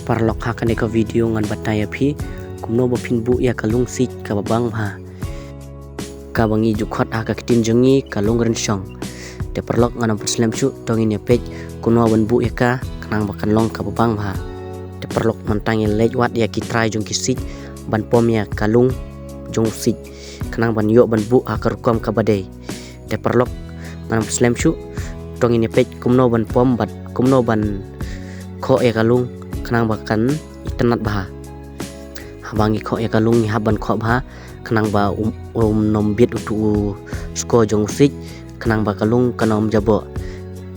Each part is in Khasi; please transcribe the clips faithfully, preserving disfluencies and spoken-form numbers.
Paralok, ha kane ka video ngan batai ïa phi kumno ba phin buh ïa ka lung siej kaba bang bha, kaba ngi ju khot ha ka ktien jong ngi ka lung rynshong. Te paralok, ngan ym pynslem shuh, to ngin ïa peit kumno ban buh ïa ka khnang ba kan long kaba bang bha. Te paralok, mynta ngin leit wad ïa ki trai jong ki siej ban pom ïa ka lung jong u siej khnang ban ïoh ban buh ha ka rukom kaba dei. Te paralok, ngan ym pynslem shuh, to ngin ïa peit kumno ban pom bad kumno ban khoh ïa ka lung khnang ba kan itynnad bha. Haba ngi khoh ïa ka lung, ngi hap ban khoh bha khnang ba um, um nym bit utu u sko jong u siej khnang ba ka lung kan ym jaboh.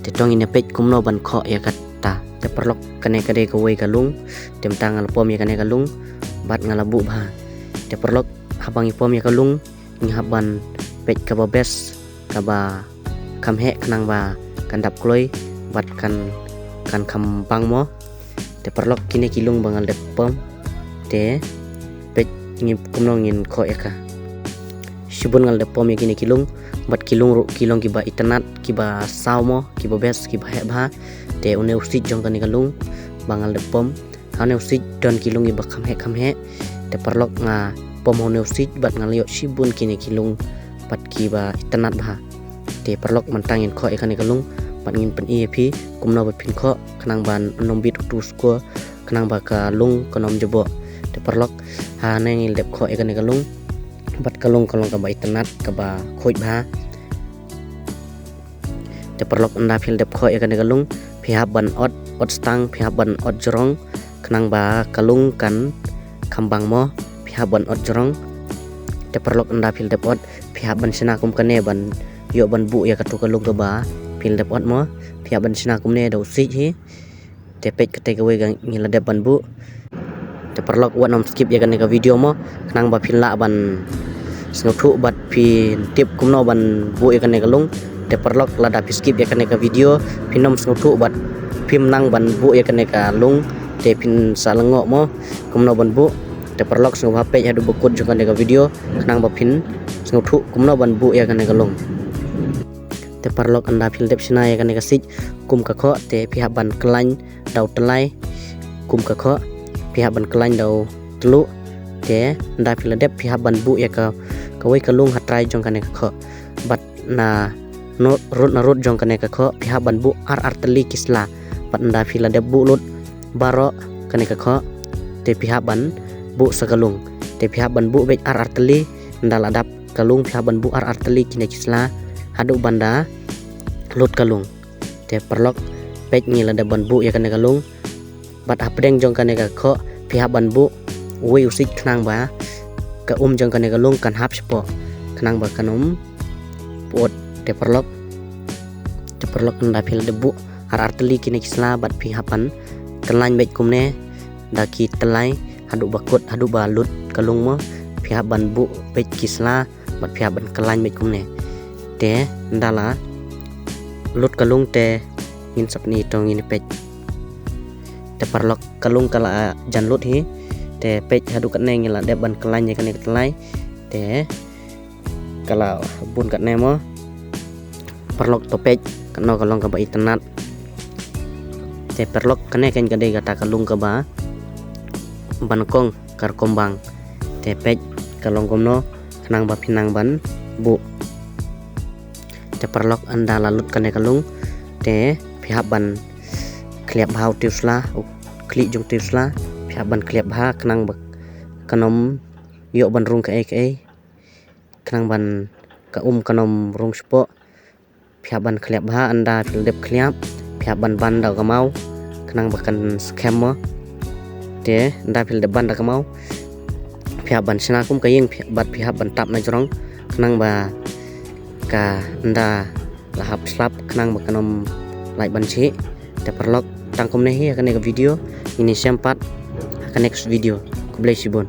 Te to ngin ïa peit kumno ban khoh ïa kata. Te paralok, kane ka dei kawei ka lung. Te mynta nga la pom ïa kane ka lung bad nga la buh bha. Te paralok, haba ngi pom ïa ka lung, ngi hap ban peit kaba best, kaba kham heh khnang ba kan dap kloi bad kan, kan kham bang mo. Te paralok, kine ki lung ba nga la dep pom. Te peit ngi kumno ngin khoh ïa ka. Shibun nga la dep pom ïa kine ki lung, bad ki lung ruh ki long kiba itynnad, kiba saw mo, kiba best, kiba heh bha. Te une u siej jong kane ka lung ba nga la dep pom, ha une u siej don ki lung kiba kham heh kham heh. Te paralok, nga pom ha une u siej bad nga la ïoh shibun kine ki lung bad kiba itynnad bha. Te paralok, mynta ngin khoh ïa kane ka lung bad ngin pyni ïa phi kumno ba phin khoh khnang ban nym bit utu u sko khnang ba ka lung kan ym jaboh. Te paralok, hangne ngi la dep khoh ïa kane ka lung bad ka lung ka long kaba itynnad, kaba khuid bha. Te paralok, ynda phi la dep khoh ïa kane ka lung, phi hap ban ot, ot stang, phi hap ban ot jrong khnang ba ka lung kan kham bang mo. Phi hap ban ot jrong. Te paralok, ynda phi la dep ot, phi hap ban shna kum kane ban ïoh ban buh ïa katu ka lung kaba phi la dep ot mo. Phi hap ban shna kumne da u siej hi. Te peit, kata kawei ka ngi la dep ban buh. Te paralok, wat nym skip ïa kane ka video mo, khnang ba phin lah ban sngewthuh bad phin tip kumno ban buh ïa kane ka lung. Te paralok, lada phi skip ïa kane ka video, phin nym sngewthuh bad phim nang ban buh ïa kane ka lung. Te phin sa lyngngoh mo kumno ban buh. Te paralok, sngewbha peit haduh ba kut jong kane ka video khnang ba phin sngewthuh kumno ban buh ïa kane ka lung. Te paralok, ynda phi la dep shna ïa kane ka siej kum ka khoh, te phi hap ban khlaiñ da u tyllai kum ka khoh, phi hap ban khlaiñ da u tylluh. Te ynda phi la dep, phi hap ban buh ïa ka, kawei ka lung ha trai jong kane ka khoh. Bad na, na rud na rud jong kane ka khoh phi hap ban buh ar ar tylli ki sla. Bad ynda phi la dep buh lut baroh kane ka khoh, te phi hap ban buh sa ka lung. Te phi hap ban buh beit ar ar tylli, ynda la dap ka lung phi hap ban buh ar ar tylli kine ki sla haduh ban da lut ka lung. Te paralok, peit, ngi la dep ban buh ïa kane ka lung. Bad hapdeng jong kane ka khoh phi hap ban buh uwei u siej khnang ba ka um jong kane ka lung kan hap shapoh, khnang ba kan ym pyut. Te paralok, te paralok, ynda phi la dep buh ar ar tylli kine ki sla bad phi hap ban khlaiñ beit kumne da ki tyllai haduh ba kut, haduh ba lut ka lung mo. Phi hap ban buh beit ki sla bad phi hap ban khlaiñ beit kumne. Te ynda la lut ka lung, te ngin sa pyni, to ngin peit. Te paralok, ka lung ka la jan lut hi. Te peit, haduh katne ngi la dep ban khlaiñ ïa kane ka tyllai. Te ka la bun katne mo. Paralok, to peit, kano ka long kaba itynnad. Te paralok, kane kan ka dei kata ka lung kaba banyngkong ka rukom bang. Te peit, ka long kumno, khnang ba phin nang ban buh. Te paralok, ynda la lut kane ka lung, te phi hap ban khlieh bha u tiew sla, u khlieh jong u tiew sla, phi hap ban khlieh bha khnang ba kan ym ïoh ban rung kaei kaei, khnang ban ka um kan ym rung shapoh. Phi hap ban khlieh bha, ynda phi la dep khlieh, phi hap ban ban da ka maw, khnang ba kan skhem mo. Te ynda phi la dep ban da ka maw, phi hap ban shna kum ka ïing, phi, bad phi hap ban tap na jrong, khnang ba ka ynda la hap slap, khnang ba kan ym lait ban shih. Te paralok, tang kumne hi ha kane ka video, ngin ïa shem pat ha ka next video. Khublei shibun.